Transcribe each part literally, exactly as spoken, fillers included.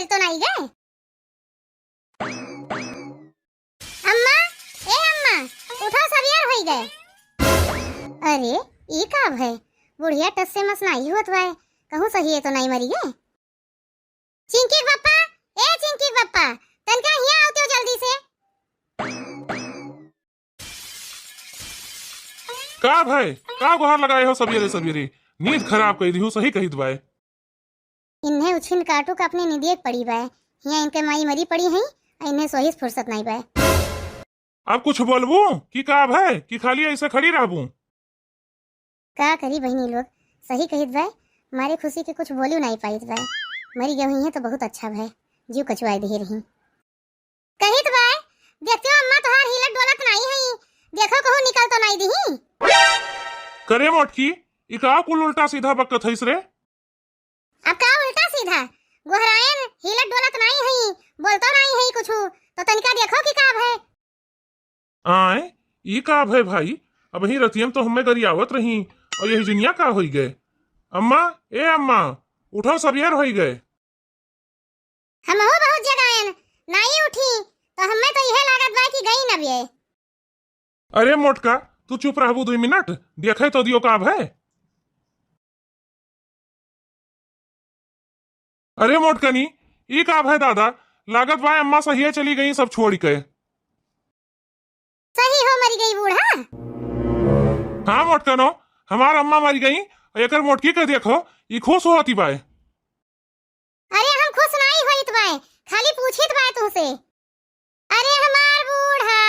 तो नाई गए। अम्मा, ए अम्मा, उठो, सवेर होई गए। अरे, ई का भय? बुढ़िया टस से मस नाई होत बाय, कहूँ सही है तो नाई मरी गए। चिंकी के पप्पा, ए चिंकी के पप्पा, तनका हियाँ आवते हो जल्दी से। का भाई, का गोहार लगाए हो सबेरे सबेरे? नींद खराब कई दिहू, सही कहित बाय। इन्हें उछिन काटू का अपने निदिये के पड़ी बाय। हियाँ इनके माई मरी पड़ी हैं, आ इन्हें सोही से फुर्सत नाई बाय। अब कुछ बोलबू कि का भाई, कि खाली ऐसे खड़ी रहबू? का करी बहिनी लोग, सही कहित बाय, मारे खुशी के कुछ बोलियो नाई पाइत बाय। मरी गई हैं तो बहुत अच्छा भाई, जीव कचुआई दे रही। कहित बाय, देखते हो अम्मा तोहार हिलत डोलत नाई है, देखो कहूँ निकल तो नाई दिही। करे मोटकी, ई का कुल उल्टा सीधा बकत हईस रे? अब का उल्टा सीधा? गोहरायन हिलत डोलत नाई है, बोलतो नाई है कुछ, तो तनिका देखो कि का भय। आय, ई का भय भाई? अबहीं रतियम तो हम्मे गरियावत रही, और यही जुनिया का होई गए? अम्मा, ए अम्मा, उठो, सबियर होई गए। हमहू बहुत जगायन, नाई उठी, तो हम्मे तो इहे लागत बा कि गई न बिये। अरे मोटका, तू चुप रहबू दुई मिनट, देखे तो दियो का भय। अरे मोटकनी, ई का भय दादा, लागत बा अम्मा सहिए चली गई सब छोड़ के। सही हो मरी गई बूढ़ा? हाँ मोटकनो, हमार अम्मा मरी गई, एकर मोटकी के देखो, ई खुश होती बाय। अरे हम खुश नाई होइत बाय, खाली पूछित बाय तुमसे। अरे हमार बूढ़ा,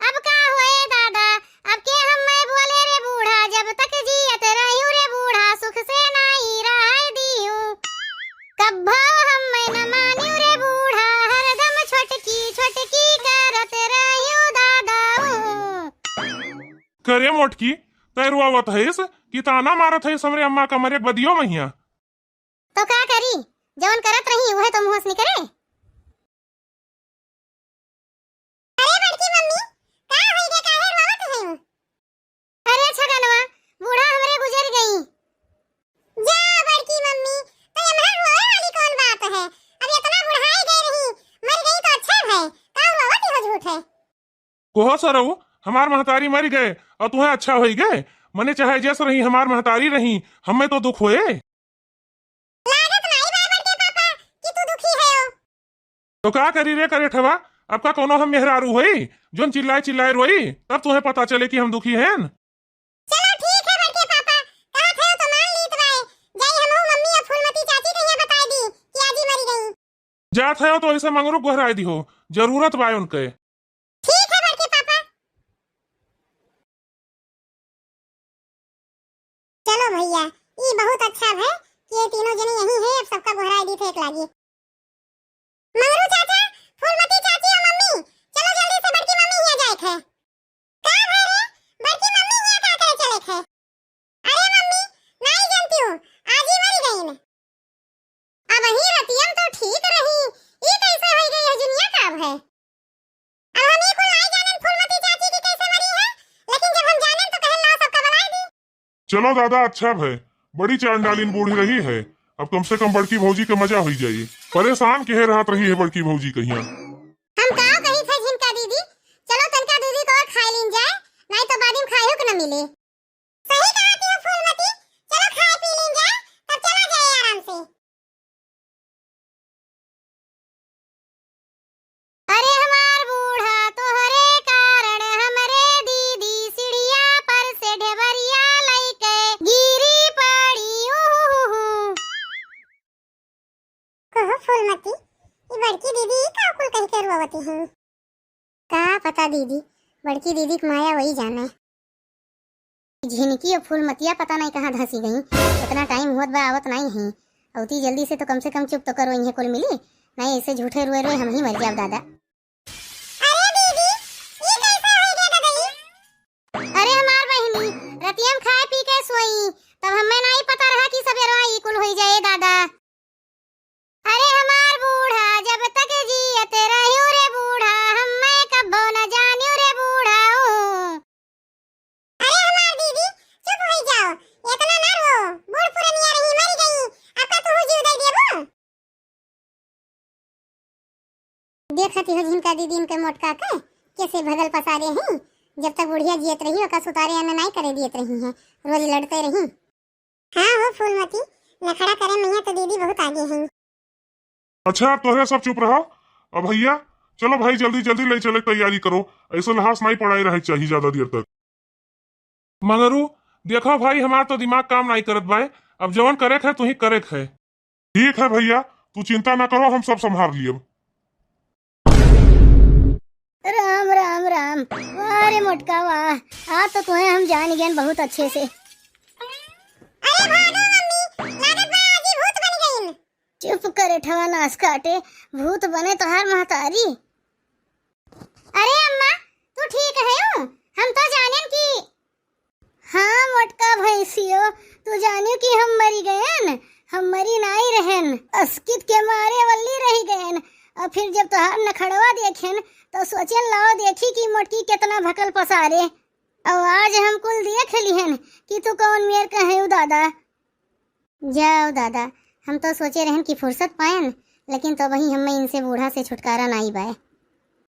अब का होए दादा, अब के हम्मे बोले रे बूढ़ा, जब तक जियत रह्यू रे बूढ़ा, सुख से नाई रहै दियू। कब्भो हम्मे न मान्यू रे बूढ़ा, हरदम छोटकी, छोटकी करत रह्यू दादा। करे मोटकी, तै रोवत हइस कि ताना मारत हइस हमरे अम्मा का मरे बदियो महिया? तो का करी, जवन करत रही उहे तो मुँह से निकरे। अरे बड़की मम्मी, का होई गे, काहे रोवत हइउ? अरे छगनवा, बूढ़ा हमरे गुजर गई। जा बड़की मम्मी, तो एम्हर रोवे वाली कौन बात है? अब इतना बुढ़ाई गई रही, मर गई तो अच्छा है, का रोवत हो झूठे? कोहो सरऊ, हमार महतारी मर गए और तुहें अच्छा होई गए। मने चाहे जस रही हमार महतारी रही, हमें तो दुख होए। लागत नाई बा बड़के पापा कि तू दुखी हयो। तो का करी रे करेठवा, अब का कोनो हम मेहरारू होई जोन चिल्लाए चिल्लाए रोई, तब तुहें पता चले कि हम दुखी हैं। चलो ठीक है बड़के पापा, कहत है तो मान लीत बाय। जाई हमहू मम्मी और फूलमती चाची के यहाँ बताई दी कि आजी मरी गई। जात है तो ऐसे मंगरू गोहराए दिहो, जरूरत बाय उनके। ठीक है बड़के पापा। चलो भैया, ई बहुत अच्छा है कि ये तीनों जने यही है, अब सबका गोहराए दी थे एक लागी। मंगरू चाचा, फूलमती चाची और मम्मी, चलो जल्दी से बड़की मम्मी हियां जाए थे। का भय रे? बड़की मम्मी हियां का करे चले थे? अरे मम्मी, नाई जानती हूँ, आज ही मरी गई ने। अब ही रतियम तो ठीक रही, ई कैसे होई गई है जुनिया का अब है? अब हम ई कुल नाई जानेन फूलमती चाची की कैसे मरी है, लेकिन जब हम जानेन तो कहन लाओ सबका बुलाए दी। चलो दादा, अच्छा भय, बड़ी चांडालिन बूढ़ी रही है, अब कम से कम बड़की भौजी के मजा होई जाई। परेशान केहे रहत रही है बड़की भौजी कहिया। हम का कही थे झिनका दीदी, चलो तनका दीदी को और खाए लीन जाए, नाई तो बाद में खाए के न मिले। सही कहा थी फूलमती, चलो खाए पी लीन जाए, तब चला जाए आराम से। अरे हमार बूढ़ा, तोहरे कारण हमरे दीदी सीढ़िया पर से ढेबरिया लइके गिरी पड़ी। उहुहुहु। कहो फूलमती, ई बड़की दीदी ई का कुल कह के रोवती हैं? का पता दीदी, बड़की दीदी के माया वही जाने। झिनकी और फूलमतिया पता नहीं कहाँ धंसी गई। इतना टाइम हुअत बा, आवत नहीं है। अउती जल्दी से तो कम से कम चुप तो करो, इन्हें कुल मिली, नहीं ऐसे झूठे रोए रोए हम ही मर जाब दादा। अरे दीदी, ये कैसे हो गया दादा जी? अरे हमार बहिनी, रतिया में खाए पी के सोई, तब हमें नहीं पता रहा कि सबेरवा ई कुल होई जाए दादा। अरे हमार बूढ़ा, जब तक जियत रह्यू रे बूढ़ा, हम्मे कब्बो न जान्यू रे बूढ़ा। ओ। अरे हमार दीदी, चुप होई जाओ, इतना ना रो, बूढ़ पुरनिया रही, मर गई, आपका तू जीव दे देबो? तिहो झिनका दीदी इनके मोटका के कैसे भगल पसारे हैं। जब तक बुढ़िया जियत रही, ओका सुतारे अन्न नाई करे दियत रही हैं, रोज लड़ते रही। हाँ हो फूलमती, नखड़ा करे में तो दीदी बहुत आगे हैं। अच्छा, तोहरे सब चुप रहो। अब भैया, चलो भाई, जल्दी जल्दी ले चले, तैयारी करो। ऐसे लहास नाई पड़ाए रहे चाहिए ज्यादा देर तक। मंगरू, देखो भाई, हमार तो दिमाग काम नाई करत बाय। अब जवन करे के है, तू ही करे के है। ठीक है भैया, तू चिंता ना करो, हम सब संभाल लियब। राम राम राम। वाह रे मोटका वाह, आज तो तुहे हम जान गयन बहुत अच्छे से। अरे भागो मम्मी, लागत बा आज ही भूत बन गईन। चुप करे ठवा नास काटे, भूत बने तोहार महतारी। अरे अम्मा, तू ठीक है हो? हम तो जानेन कि हाँ मोटका भैंसियो, तू जानियो कि हम मरी गयन, हम मरी नाई रहन, अस्कित के मारे वल्ली रही गयन। और फिर जब तोहार नखड़वा देखेन तो सोचेन लाओ देखी कि मोटकी कितना भकल पसारे। और आज हम कुल देख लिहन कि तू कौन मेर कहे दादा। जाओ दादा, हम तो सोचे रहन कि फुर्सत पायन, लेकिन तो वही हमें इनसे बूढ़ा से छुटकारा नाई बाय।